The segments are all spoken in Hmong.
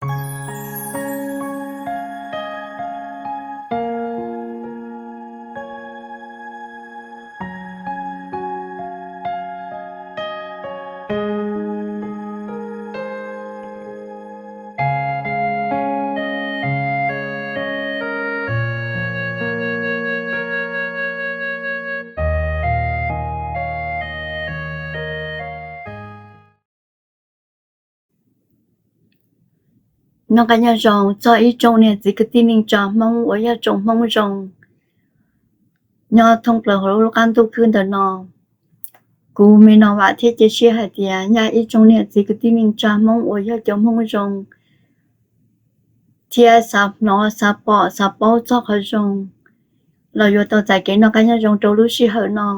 Noj qab nyob zoo txog ib tsoom niam txiv kwv tij neej tsa Hmoob uas yog tsoom Hmoob zoo nyob thoob plaws hauv lub qab ntuj khwb ntawm no. Kuv me no vam thiab cia siab hais tias nyaj ib tsoom niam txiv kwv tij neej tsa Hmoob uas yog cov Hmoob zoo thiab xav hnov xav pom xav paub txog qhov zoo los yuav tau txais kev noj qab nyob zoo rau lub sij hawm no.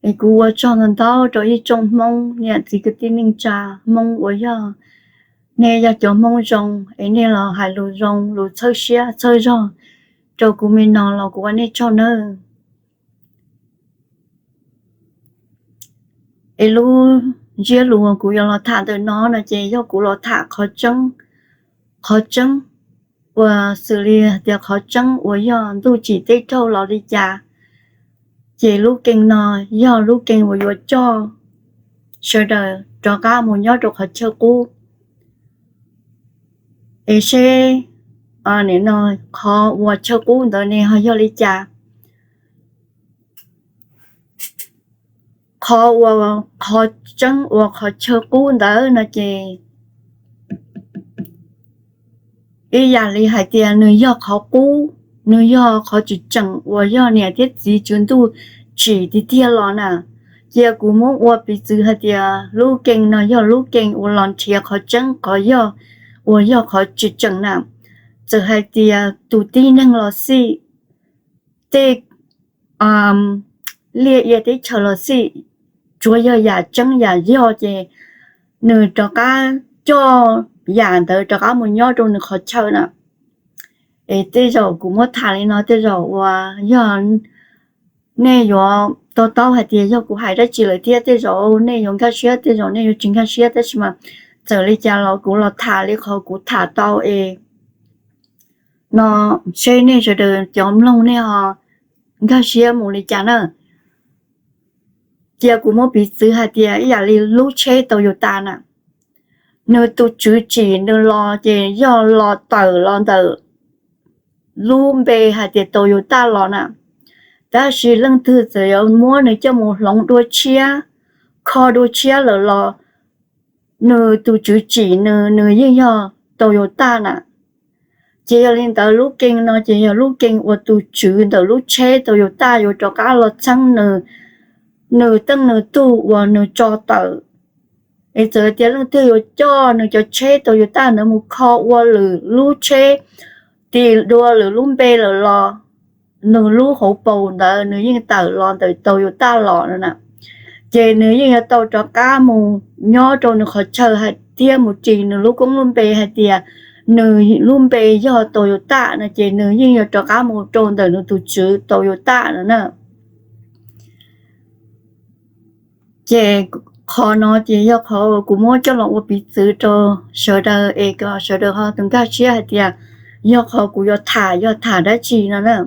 Es kuv ua tsaug ntau ntau rau ib tsoom Hmoob niam txiv kwv tij neej tsa Hmoob uas yog nej yog cov Hmoob zoo es nej los hais lus zoo lus txhawb siab txhawb zog rau kuv me no los kuv ua nej tsaug nawb. Es lub ntsiab lus uas kuv yuav los tham ntawm no no ces yog kuv los tham qhov tseeb, qhov tseeb uas xws li tias qhov tseeb uas yog ntuj tsim teb raug los li cas, ces lub keeb no yog lub keeb uas yuav coj sawv daws rov qab mus nyob rau qhov chaw qub. Es seb nim no qhov uas chaw qub ntawd ne ho yog li cas? Qhov uas qhov tseeb uas qhov chaw qub ntawd no ces ib yam li hais tias nws yog qhov qub, nws yog qhov tsis tseem uas yog niam thiab txiv tswv ntuj tsim tiag tiag los na. Cia kuv muab ua piv txwv hais tias lub keeb no yog lub keeb uas los nrhiav qhov tseeb qhov yog uas yog qhov tsis tseem na. Txawm hais tias tus tib neeg los xij, tej liaj ia teb chaws los xij, tsuav yog yam tseeb yam yog ces nws rov qab coj yam ntawd rov qab mus nyob rau nws qhov chaw na. Es tej zaum kuv muab tham li no tej zaum uas yog nej yuav to taub hais tias yog kuv hais dab tsi lawm thiab tej zaum nej yuav nkag siab tej zaum nej yuav tsis nkag siab, tab sis mas txawm li cas los kuv los tham li qhov kuv tham tau es no seb nej sawv daws cov mloog nej ho nkag siab mus li cas na. Cia kuv muab piv txwv hais tias ib yam li lub tsheb Toyota na, nws tus tswv tsim nws los ces yog los tawm los ntawm lub npe hais tias Toyota los na, tab sis leej twg txawm yuav muab nws coj mus hloov dua tshiab, kho dua tshiab lawm los nws tus tswv tsim nws, nws yeej yog Toyota na. Ces yog li ntawd lub keeb no ces yog lub keeb uas tus tswv ntawm lub tsheb Toyota yuav rov qab los txheeb nws, nws teej nws tug uas nws tso tawm. Es txawm tias leej twg yuav coj nws cov tsheb Toyota ntawd mus kho ua lwm lub tsheb, tis dua lwm lub npe lawm los nws lub hauv paus ntawd nws yeej tawm los ntawm Toyota los no na. Ces nws yeej yuav tau rov qab mus nyob rau nws qhov chaw hais thiab mus ris nws lub koob lub npe hais tias nws lub npe yog Toyota no ces nws yeej yuav rov qab mus rau ntawm nws tus tswv Toyota no na. Ces qhov no ces yog qhov kuv muab coj los ua piv txwv rau sawv daws es kom sawv daws ho tus nkag siab hais tias yog qhov kuv yuav tham yog tham dab tsi no na.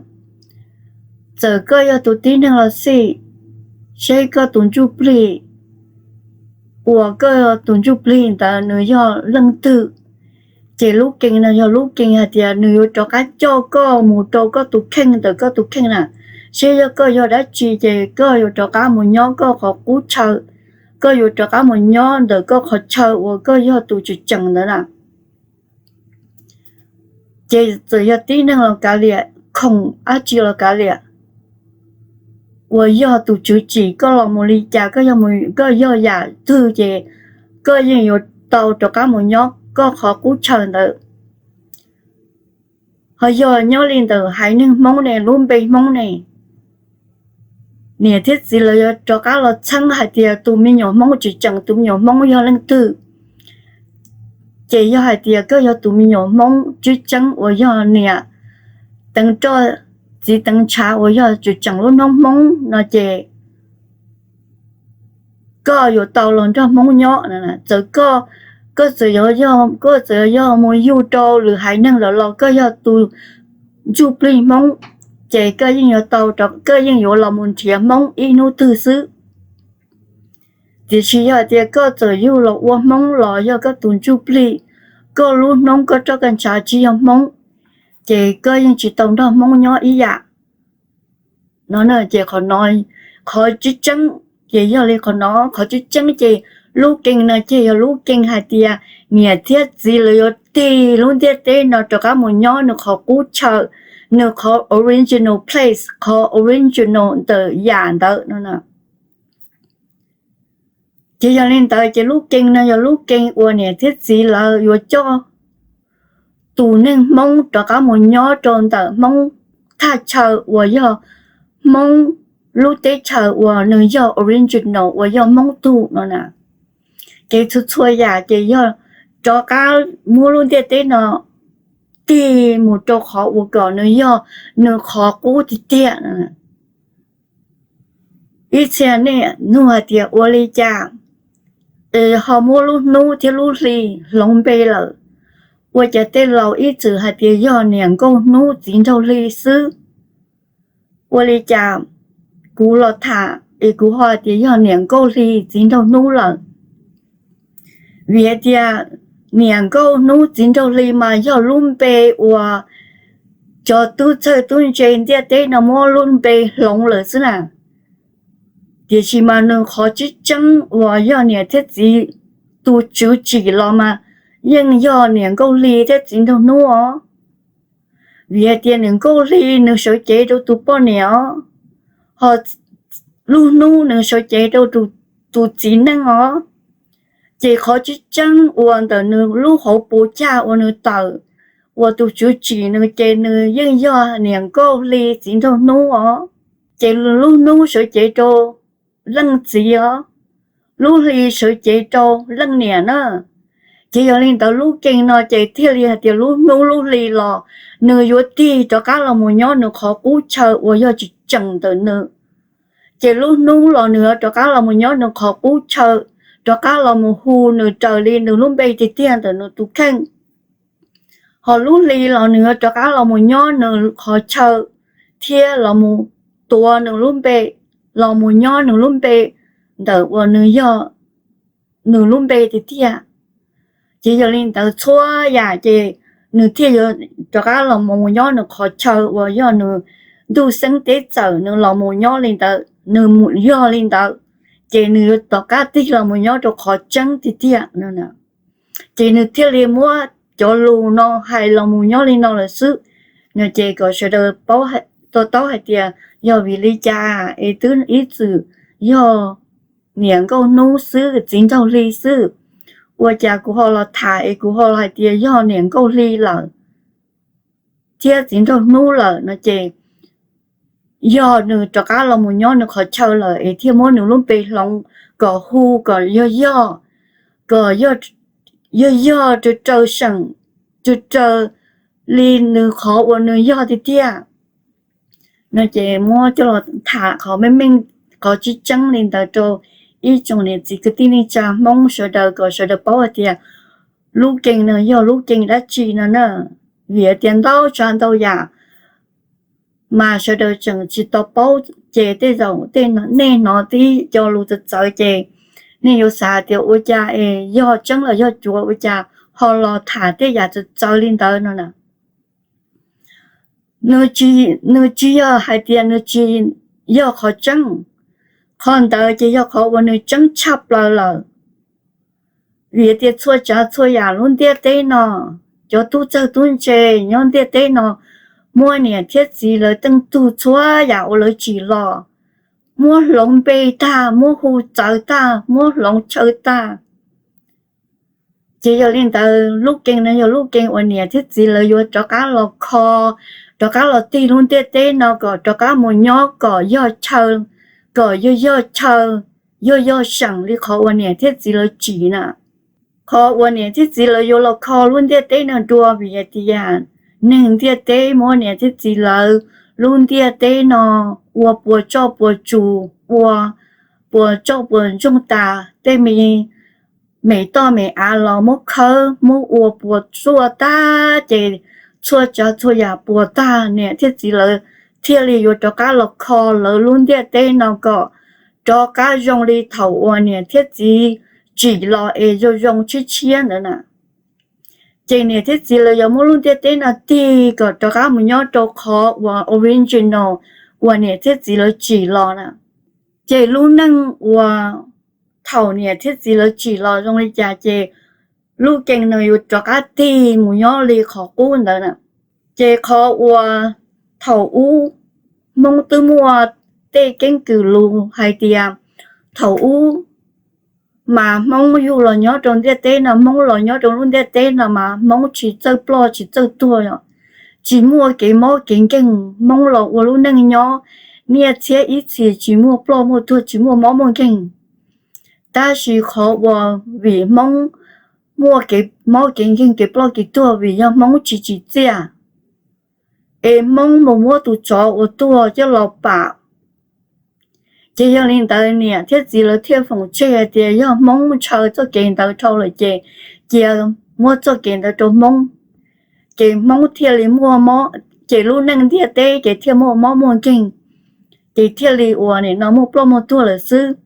Txawm koj yog tus tib neeg los xij, seb koj tus ntsuj plig uas koj tus ntsuj plig ntawd nws yog leej twg, ces lub keeb no yog lub keeb hais tias nws yuav rov qab coj koj mus rau koj tus kheej ntawm koj tus kheej na. Seb yog koj yog dab tsi ces koj yuav rov qab mus nyob koj qhov qub chaw, koj yuav rov qab mus nyob ntawm koj qhov chaw uas koj yog tus tsis tseem ntawd na. Ces txawm yog tib neeg los kav liam, khoom dab tsi los kav liam, uas yog tus tswv tsim koj los mus li cas, koj yog yam twg ces koj yeej yuav tau rov qab mus nyob koj qhov qub chaw ntawd. Ho yog nyob li ntawm haiv neeg Hmoob ne, lub npe Hmoob ne, niam thiab txiv lawv yuav rov qab los txheeb hais tias tus me nyuam Hmoob tsis tseem, tus me nyuam Hmoob yog leej twg. Ces yog hais tias koj yog tus me nyuam Hmoob tseeb tseeb uas yog niam teev roj txiv teev ntshav uas yog tsis tseem lub noob Hmoob no ces koj yuav tau los nrog Hmoob nyob. Txawm koj koj txawm yog, koj txawm yog mus yug rau lwm haiv neeg lawm los koj yog tus ntsuj plig Hmoob, ces koj yeej yuav tau, koj yeej yuav los mus nrhiav Hmoob ib hnub twg xwb. Tiam sis yog tias koj txawm yug los ua Hmoob los yog koj tus ntsuj plig, koj lub hnub koj roj koj ntshav tsis yog Hmoob, ces koj yeej tsis tau nrog Hmoob nyob ib yam no. Ces qhov tseeb tseeb ces yog li qhov no, qhov tseeb tseeb ces lub keeb no ces yog lub keeb hais tias niam thiab txiv lawv yuav tig lub ntiaj teb no rov qab mus nyob nws qhov qub chaw, nws qhov original place, qhov original ntawm yam ntawd no. Ces yog li ntawd ces lub keeb no yog lub keeb uas niam thiab txiv lawv yuav coj tus neeg Hmoob rov qab mus nyob rau ntawm Hmoob thaj chaw uas yog Hmoob lub teb chaws uas nws yog original uas yog Hmoob tug no na. Ces txhua txhua yam ces yog rov qab muab lub ntiaj teb no tig mus rau qhov uas kom nws yog nws qhov qub tiag tiag. Ib txhia nej nug hais tias ua li cas es ho muab lub hnub thiab lub hli hloov npe lawm? Ua cas tej laus ib txwm hais tias yog niam nkauj hnub txiv nraug hli xwb? Ua li cas kuv los tham es kuv ho hais tias yog niam nkauj hli txiv nraug hnub lawm? Vim hais tias niam nkauj hnub txiv nraug hli mas yog lub npe uas cov tub txawj tub ntse ntiaj teb no muab lub npe hloov lawm xwb na. Tiam sis mas nws qhov tseeb tseeb uas yog niam thiab txiv tus tswv tsim los mas yeej yog niam nkauj hli thiab txiv nraug hnub os. Vim hais tias niam nkauj hli nws sawv cev rau tus poj niam os, ho lub hnub nws sawv cev rau tus txiv neej os. Ces qhov tseeb tseeb uas ntawm nws lub hauv paus cag uas nws tawm, uas tus tswv tsim nws ces nws yeej yog niam nkauj hli txiv nraug hnub os. Ces lub hnub sawv cev rau leej txiv os, lub hli sawv cev rau leej niam na. Ces yog li ntawd lub keeb no ces thiaj li hais tias lub hnub lub hli los nws yuav tig rov qab los mus nyob nws qhov qub chaw uas yog tsis tseem ntawm nws. Ces lub hnub los nws yuav rov qab los mus nyob nws qhov qub chaw, rov qab los mus hu nws raws li nws lub npe tiag tiag ntawm nws tus kheej. Ho lub hli los nws yuav rov qab los mus nyob nws qhov chaw thiab los mus tuav nws lub npe, los mus nyob nws lub npe ntawm uas nws yog nws lub npe tiag tiag. Ces yog li ntawd txhua yam ces nws thiaj yuav rov qab los mus nyob nws qhov chaw uas yog nws ntuj xeeb teb txawm, nws los mus nyob li ntawd, nws mus yog li ntawd, ces nws yuav rov qab tig los mus nyob rau qhov tseeb tiag tiag no. Ces nws thiaj li muab cov lus no hais los mus nyob li no lawm xwb no. Ces kom sawv daws to taub hais tias yog vim li cas es twb ib txwm yog niam nkauj hnub xwb txiv nraug hli xwb, ua cas kuv ho los tham es kuv ho los hais tias yog niam nkauj hli lawm thiab txiv nraug hnub lawm no. Ces yog nws rov qab los mus nyob nws qhov chaw lawm es thiaj muab nws lub npe hloov kom hu kom yog yog, kom yog yog raws raws seem, raws raws li nws qhov uas nws yog tiag tiag no. Ces muab coj los tham qhov meej meej, qhov tseeb tseeb li ntawd rau ib tsoom niam txiv kwv tij neej tsa Hmoob sawv daws kom sawv daws paub hais tias lub keeb no yog lub keeb dab tsi no na. Vim hais tias ntau tsav ntau yam mas sawv daws tseem tsis tau paub, ces tej zaum nej hnov tib co lus txawv txawv ces nej yuav xav tias ua cas es yog tseeb los yog cuav ua cas ho los tham tej yam txawv txawv li ntawd no na. Nws tsis yog hais tias nws tsis yog qhov tseeb, qhov ntawd ces yog qhov uas nws tseeb tshaj plaws lawm. Vim tias txhua tsav txhua yam lub ntiaj teb no, cov tub txawg tub ntse nyob ntiaj teb no muab niam thiab txiv lawv teej tug txhua yam uas lawv tsim los muab hloov npe tag, muab hu txawv tag, muab hloov chaw tag. Ces yog li ntawd lub keeb no yog lub keeb uas niam thiab txiv lawv yuav rov qab los kho, rov qab los tig lub ntiaj teb no kom rov qab mus nyob kom yog chaw, kom yog yog chaw, yog yog seem li qhov uas niam thiab txiv lawv tsim na. Qhov uas niam thiab txiv lawv yuav los kho lub ntiaj teb no dua vim hais tias neeg ntiaj teb muab niam thiab txiv lawv lub ntiaj teb no ua puas tsoj puas tsus, ua puas tsoj puas ntsoog tas, tej me me toj me av los muab khawb muab ua puas tsuaj tag ces txhua tsav txhua yam puas tag, niam thiab txiv lawv thiaj li yuav rov qab los kho lawv lub ntiaj teb no kom rov qab zoo li thaum uas niam thiab txiv tsim los es zoo zoo tshiab tshiab ntawd na. Ces niam thiab txiv lawv yuav muab lub ntiaj teb no tig kom rov qab mus nyob rau qhov uas original uas niam thiab txiv lawv tsim los na. Ces lub neej uas thaum niam thiab txiv lawv tsim los zoo li cas ces lub Kees no yuav rov qab tig mus nyob li qhov qub ntawd na. Ces qhov uas thaum ub Hmoob twb muaj tej keeb kwm lus hais tias thaum ub mas Hmoob yug los nyob rau ntiaj teb no, Hmoob los nyob rau lub ntiaj teb no mas Hmoob tsis txawj ploj tsis txawj tuag, tsis muaj kev mob kev nkeeg, Hmoob los ua lub neej nyob niaj txhiab ib txhis tsis muaj ploj muaj tuag tsis muaj mob muaj nkeeg. Tab sis qhov uas vim Hmoob muaj kev mob kev nkeeg kev ploj kev tuag vim yog Hmoob tsis tsim txiaj, es Hmoob mus muab tus tsov uas tuag coj los pam. Ces yog li ntawd niam thiab txiv lawv thiaj foom tseg hais tias yog Hmoob ntshaw txoj kev ntawd dhau lawm ces cia muab txoj kev ntawd rau Hmoob, ces Hmoob thiaj li muaj mob, ces lub neej ntiaj teb ces thiaj muaj mob muaj nkeeg, ces thiaj li uas nim no muaj ploj muaj tuag lawm xwb.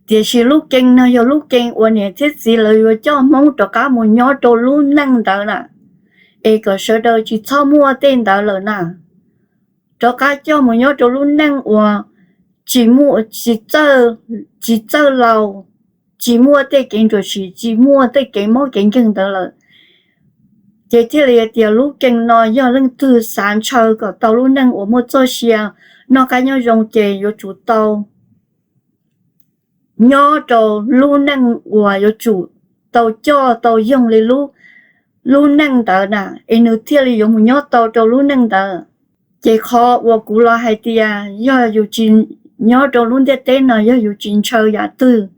Tiam sis lub Kees no yog lub Kees uas niam thiab txiv lawv yuav coj Hmoob rov qab mus nyob rau lub neej ntawd na, es kom sawv daws tsis txhob muaj tej ntawd lawm na, rov qab coj mus nyob rau lub neej uas tsis muaj, tsis txawj, tsis txawj laus, tsis muaj tej kev nruam sim, tsis muaj tej kev mob kev nkeeg ntawd lawm. Ces thiaj li hais tias lub Kees no yog leej twg xav ntshaw kom tau lub neej uas muaj txoj sia noj qab nyob zoo ces yuav tsum tau nyob rau lub neej uas yuav tsum tau coj tau yoog li lub neej ntawd na, es nws thiaj li yuav mus nyob tau rau lub neej ntawd. Ces qhov uas kuv los hais tias yog yus tsis nyob rau lub ntiaj teb no yog yus tsis ntshaw yam twg,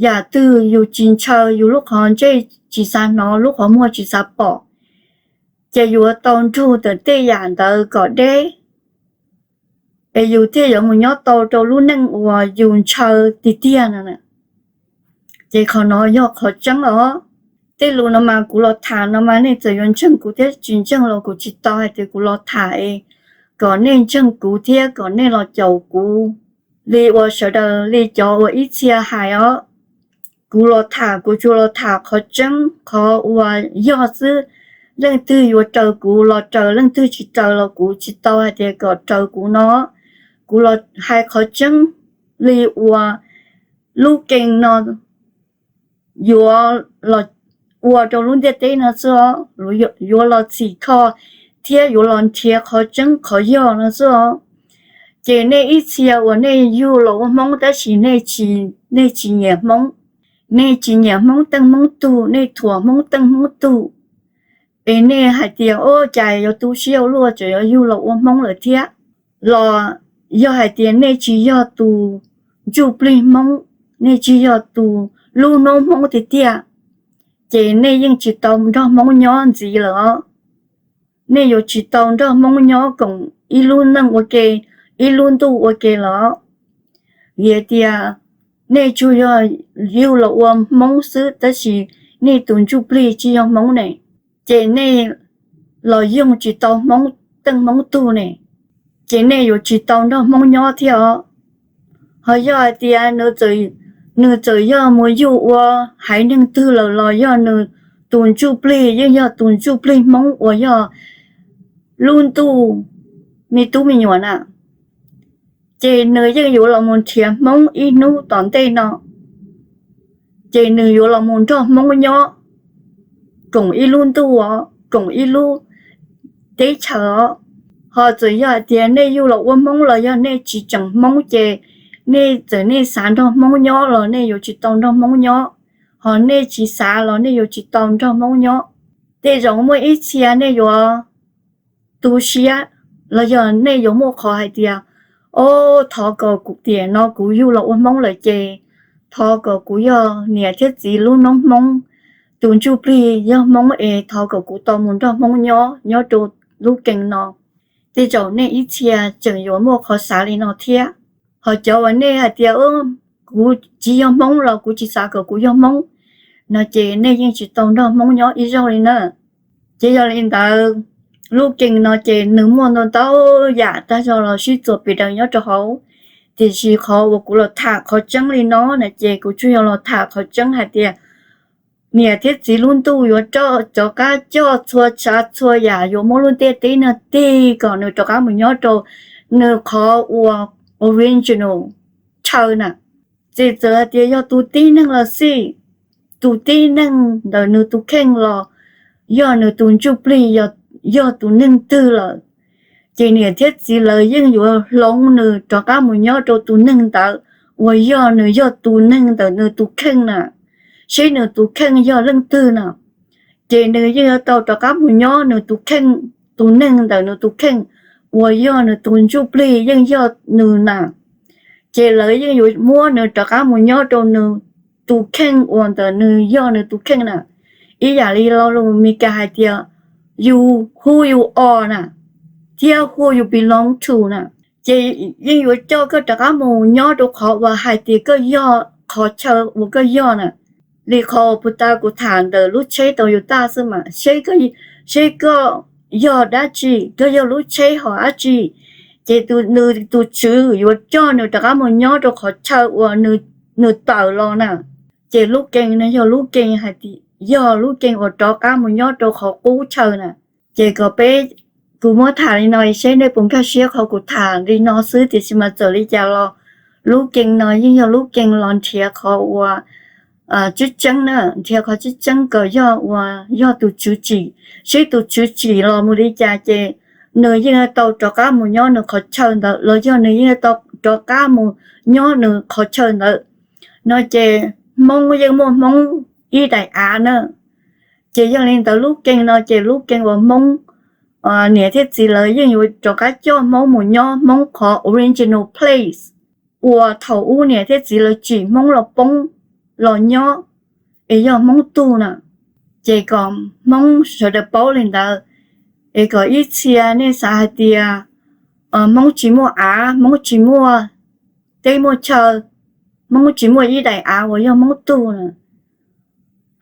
yam twg yus tsis ntshaw, yus lub qhov ntsej tsis xav hnov, lub qhov muag tsis xav pom, ces yuav tau nrug ntawm tej yam ntawd kom deb, es yus thiaj yuav mus nyob tau rau lub neej uas yus ntshaw tiag tiag no. Ces qhov no yog qhov tseeb os. Tej lus no mas kuv los tham no mas nej txawm yuav ntseeg kuv thiab tsis ntseeg los kuv tsis tau hais tias kuv los tham es kom nej ntseeg kuv thiab kom nej los caum kuv li uas sawv daws li cov uas ib txhia hais os. Kuv los tham kuv tsuas los tham qhov tseeb qhov uas yog xwb. Leej twg yuav raws kuv los raws, leej twg tsis raws los kuv tsis tau hais tias kom raws kuv no. Kuv los hais qhov tseeb li uas lub Kees no yuav los ua rau lub ntiaj teb no xwb os, yuav los txhim kho thiab yuav los nrhiav qhov tseeb qhov yog no xwb os. Ces nej ib txhia uas nej yug los ua Hmoob tab sis nej tsis nyiam Hmoob, nej tsis nyiam Hmoob teej Hmoob tug, nej thuam Hmoob teej Hmoob tug, es nej hais tias ua cas yuav tu siab ua luaj tseem yuav yug los ua Hmoob lawm thiab, los yog hais tias nej tsis yog tus ntsuj plig Hmoob, nej tsis yog tus lub hnub Hmoob tiag tiag, ces nej yeej tsis tau nrog Hmoob nyob ntxiv lawm os. Nej yuav tsis tau nrog Hmoob nyob koom ib lub neej ua ke, ib lub ntuj ua ke lawm os. Vim tias nej tsuas yog yug los ua Hmoob xwb tab sis nej tus ntsuj plig tsis yog Hmoob ne, ces nej los yoog tsis tau Hmoob teej Hmoob tug ne, ces nej yuav tsis tau nrog Hmoob nyob thiab os. Ho yog hais tias nws txawm yog mus yug ua haiv neeg twg lawm los yog nws tus ntsuj plig yeej yog tus ntsuj plig Hmoob uas yog lub ntuj me tub me nyuam na, ces nws yeej yuav los mus nrhiav Hmoob ib hnub tom ntej no, ces nws yuav los mus nrog Hmoob nyob koom ib lub ntuj os, koom ib lub teb chaws os. Ho txawm yog hais tias nej yug los ua Hmoob los yog nej tsis tseem Hmoob ces nej txawm nej xav nrog Hmoob nyob los nej yuav tsis tau nrog Hmoob nyob, ho nej tsis xav los nej yuav tsis tau nrog Hmoob nyob. Tej zaum muaj ib txhia nej yuav tu siab los yog nej yuav muaj qhov hais tias, o, thov kom kuv tiam no kuv yug los ua Hmoob lawm ces thov kom kuv yog niam thiab txiv lub noob Hmoob, tus ntsuj plig yog Hmoob es thov kom kuv tau mus nrog Hmoob nyob nyob rau lub Kees no. Tej zaum nej ib txhia tseem yuav muaj qhov xav li no thiab. Ho cov uas nej hais tias, kuv tsis yog Hmoob los kuv tsis xav kom kuv yog Hmoob, no ces nej yeej tsis tau nrog Hmoob nyob ib zaug li na. Ces yog li ntawd, lub game no ces nws muaj ntau ntau yam tag zog los sib txuas pes daws nyob rau hauv. Tiam sis qhov uas kuv los tham qhov tseeb li no na ces kuv tsuas yog los tham qhov tseeb hais tias niam thiab txiv lub ntuj yuav rov qab coj txhua tsav txhua yam, yuav muab lub ntiaj teb no tig kom nws rov qab mus nyob rau nws qhov uas original chaw na. Txawm hais tias yog tus tib neeg los xij, tus tib neeg ntawm nws tus kheej los yog nws tus ntsuj plig, yog tus neeg twg lawm, ces niam thiab txiv lawv yeej yuav hloov nws rov qab mus nyob rau tus neeg ntawd uas yog nws yog tus neeg ntawm nws tus kheej na, seb nws tus kheej yog leej twg na. Ces nws yeej yuav tau rov qab mus nyob nws tus kheej, tus neeg ntawm nws tus kheej uas yog nws tus ntsuj plig yeej yog nws na. Ces lawv yeej yuav muab nws rov qab mus nyob rau nws tus kheej uas ntawm nws yog nws tus kheej na. Ib yam li lo lus Mis Kas hais tias you who you are na, thiab who you belong to na. Ces yeej yuav coj koj rov qab mus nyob rau qhov uas hais tias koj yog, qhov chaw uas koj yog na. Li qhov puag ta kuv tham ntawm lub tsheb Toyota xwb mas, seb koj yog dab tsi, koj yog lub tsheb hom dab tsi, ces nws tus tswv yuav coj nws rov qab mus nyob rau qhov chaw uas nws tawm los na. Ces lub game no yog lub game hais tias, yog lub game uas rov qab mus nyob rau qhov qub chaw na. Ces kom peb, kuv muab tham li no seb nej puas nkag siab qhov kuv tham li no xwb, tiam sis mas txawm li cas los lub game no yeej yog lub game los nrhiav qhov uas tseeb tseeb na, nrhiav qhov tseeb tseeb kom yog uas yog tus tswv tsim, seb tus tswv tsim los mus li cas ces nws yeej tau rov qab mus nyob nws qhov chaw ntawd los yog nws yeej tau rov qab mus nyob nws qhov chaw ntawd. No ces Hmoob yeej muaj Hmoob ib daim av na. Ces yog li ntawd lub game no ces lub game uas Hmoob niam thiab txiv lawv yeej yuav rov qab coj Hmoob mus nyob Hmoob qhov original place uas thaum ub niam thiab txiv lawv tsim Hmoob los poob los nyob es yog Hmoob tug na. Ces kom Hmoob sawv daws paub li ntawd, es kom ib txhia nej xav hais tias Hmoob tsis muaj av, Hmoob tsis muaj teb muaj chaw, Hmoob tsis muaj ib daim av uas yog Hmoob tug na.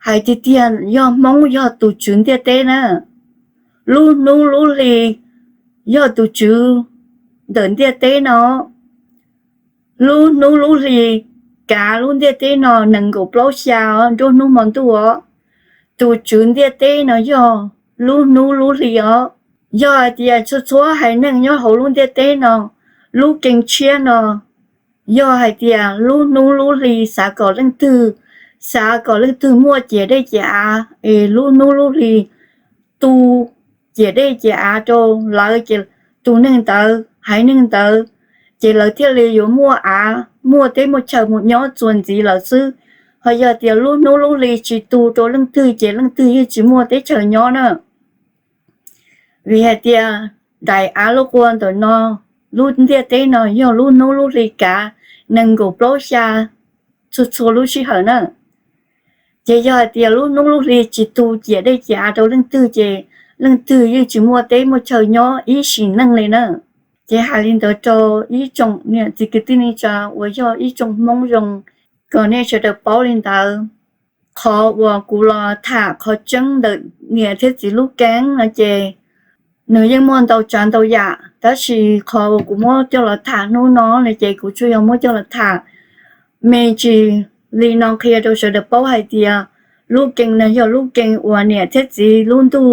Hais tiag tiag yog Hmoob yog tus tswv ntiaj teb na. Lub hnub lub hli yog tus tswv ntawm ntiaj teb no. Lub hnub lub hli kav lub ntiaj teb no nees nkaum plaub xya os, nruab hnub hmo ntuj os, tus tswv ntiaj teb no yog lub hnub lub hli os. Yog hais tias txhua txhua haiv neeg nyob hauv lub ntiaj teb no, lub game tshiab no, yog hais tias lub hnub lub hli xav kom leej twg, xav kom leej twg muaj ciam dej ciam av es lub hnub lub hli tu ciam dej ciam av rau lawv ces tus neeg ntawd, haiv neeg ntawd, ces lawv thiaj li yuav muaj av muaj teb muaj chaw mus nyob txuas ntxiv lawm xwb. Ho yog tias lub hnub lub hli tsis tu rau leej twg ces leej twg yeej tsis muaj teb chaws nyob na. Vim hais tias daim av lub qua ntawm no, lub ntiaj teb no yog lub hnub lub hli kav nees nkaum plaub xya txhua txhua lub sij hawm na. Ces yog hais tias lub hnub lub hli tsis tu ciam dej ciam av rau leej twg ces leej twg yeej tsis muaj teb muaj chaw nyob ib sim neej li na. Ces hais li ntawd rau ib tsoom niam txiv kwv tij neej tsa uas yog ib tsoom Hmoob zoo, kom nej sawv daws paub li ntawd. Qhov uas kuv los tham qhov tseeb ntawm niam thiab txiv lub keeb no ces nws yeej muaj ntau tsav ntau yam, tab sis qhov uas kuv muab coj los tham hnub no no ces kuv tsuas yog muab coj los tham me ntsis li no qhia rau sawv daws paub hais tias lub keeb no yog lub keeb uas niam thiab txiv lub ntuj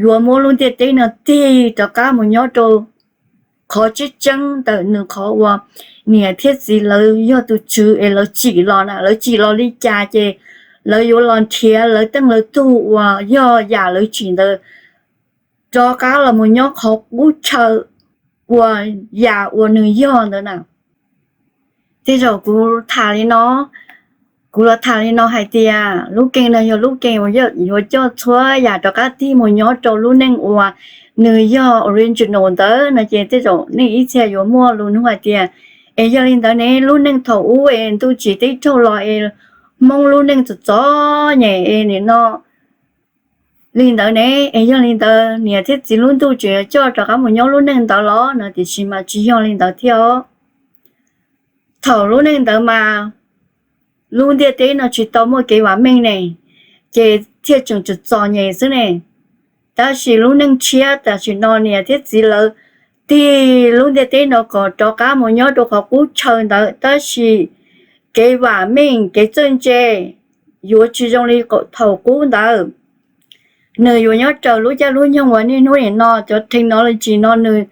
yuav muab lub ntiaj teb no tig rov qab mus nyob rau qhov tseeb tseeb ntawm nws qhov uas niam thiab txiv lawv yog tus tswv es lawv tsim los na, lawv tsim los li cas ces lawv yuav los nrhiav lawv teej lawv tug uas yog yam lawv tsim ntawd rov qab los mus nyob qhov qub chaw uas yam uas nws yog ntawd na. Tej zaum kuv tham li no, kuv los tham li no hais tias lub keeb no yog lub keeb uas yuav coj txhua yam rov qab tig mus nyob rau lub neej uas nws yog original ntawd no ces tej zaum nej ib txhia yuav muaj lus nug hais tias, es yog li ntawd ne lub neej thaum ub es ntuj tsim teb raug los es Hmoob lub neej txom txom nyem es nim no li ntawd ne, es yog li ntawd niam thiab txiv lub ntuj tseem yuav coj rov qab mus nyob lub neej ntawd los no, tiam sis mas tsis yog li ntawd thiab os. Thaum lub neej ntawd mas lub ntiaj teb no tsis tau muaj kev vam meej ne, ces thiaj tseem txom txom nyem xwb ne. Tab sis lub neej tshiab tam sim no niam thiab txiv lawv tig lub ntiaj teb no kom rov qab mus nyob rau qhov qub chaw ntawd, tab sis kev vam meej kev txawj ntse yuav tsis zoo li thaum qub ntawd. Nws yuav nyob raws lub caij lub nyoog uas niaj hnub nim no cov technology no nws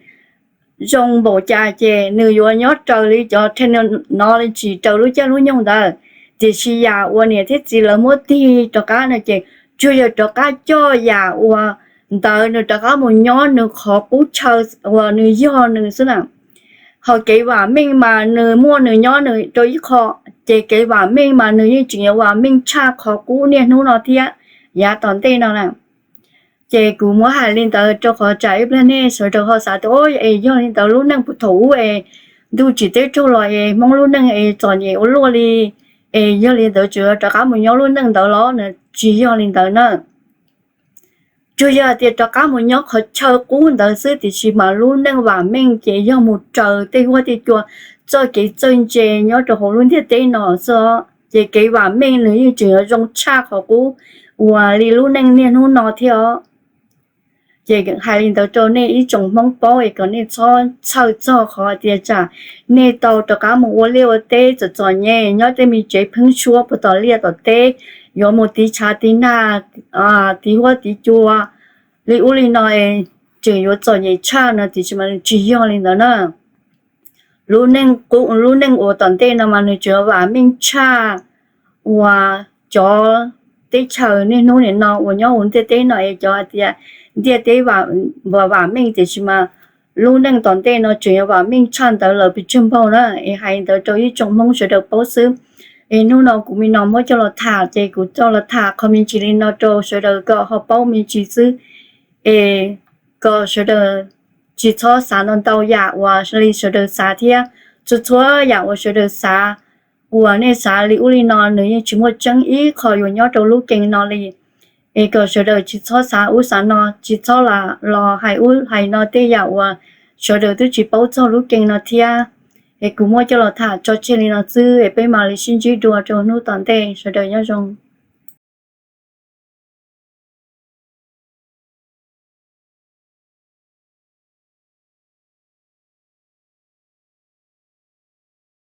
zoo npaum cas ces nws yuav nyob raws li cov technology raws lub caij lub nyoog ntawd. Tiam sis yam uas niam thiab txiv lawv muab tig rov qab no ces tsuas yog rov qab coj yam uas ntawd nws rov qab mus nyob nws qhov qub chaw uas nws yog nws xwb na. Ho kev vam meej mas nws muaj nws nyob nws rau ib qho, ces kev vam meej mas nws yeej tseem yuav vam meej tshaj qhov qub niaj hnub no thiab yav tom ntej no na. Ces kuv muab hais li ntawd rau qhov tsam ib pliag nej sawv daws ho xav tias, o, es yog li ntawd lub neej puag thaum ub es ntuj tsim teb raug los es Hmoob lub neej es txom nyem ua luaj li, es yog li ntawd tseem rov qab mus nyob lub neej ntawd los? Tsis yog li ntawd na. Tsuas yog tias rov qab mus nyob qhov chaw qub ntawd xwb, tiam sis mas lub neej vam meej ces yog mus raws tej huab tej cua, txoj kev txawj ntse nyob rau hauv lub ntiaj teb no xwb os. Ces kev vam meej nws yeej tseem yuav zoo tshaj qhov qub uas li lub neej niaj hnub no thiab os. Ces hais li ntawd rau nej ib tsoom Hmoob paub es kom nej txhob txhawj txog qhov tias tsam nej tau rov qab mus ua liaj ua teb txom txom nyem nyob tej me tsev pheeb suab puag tom liaj tom teb, yuav mus tiv tshav tiv nag, tiv huab tiv cua li ub li no es tseem yuav txom nyem tshaj no, tiam sis mas tsis yog li ntawd na. Lub neej uas tom ntej no mas nws tseem vam meej tshaj uas cov teb chaws niaj hnub nim no uas nyob hauv ntiaj teb no es cov hais tias ntiaj teb vam meej, tiam sis mas lub neej tom ntej no tseem yuav vam meej tshaj ntawd lawm pes tsawg npaug na. Es hais ntawd rau ib tsoom Hmoob sawv daws paub xwb. Es hnub no kuv me no muab coj los tham ces kuv coj los tham qhov me ntsis li no rau sawv daws kom ho paub me ntsis xwb. Es kom sawv daws tsis txhob xav ntau ntau yam uas li sawv daws xav thiab. Txhua txhua yam uas sawv daws xav, uas nej xav li ub li no nws yeej tsis muaj tseeb ib qho yuav nyob rau lub keeb no li. Es kom sawv daws tsis txhob xav ub xav no, tsis txhob los hais ub hais no tej yam uas sawv daws twb tsis paub txog lub keeb no thiab. Es kuv muab coj los tham tso tseg li no xwb es peb mam li sib ntsib dua rau hnub tom ntej, sawv daws nyob zoo.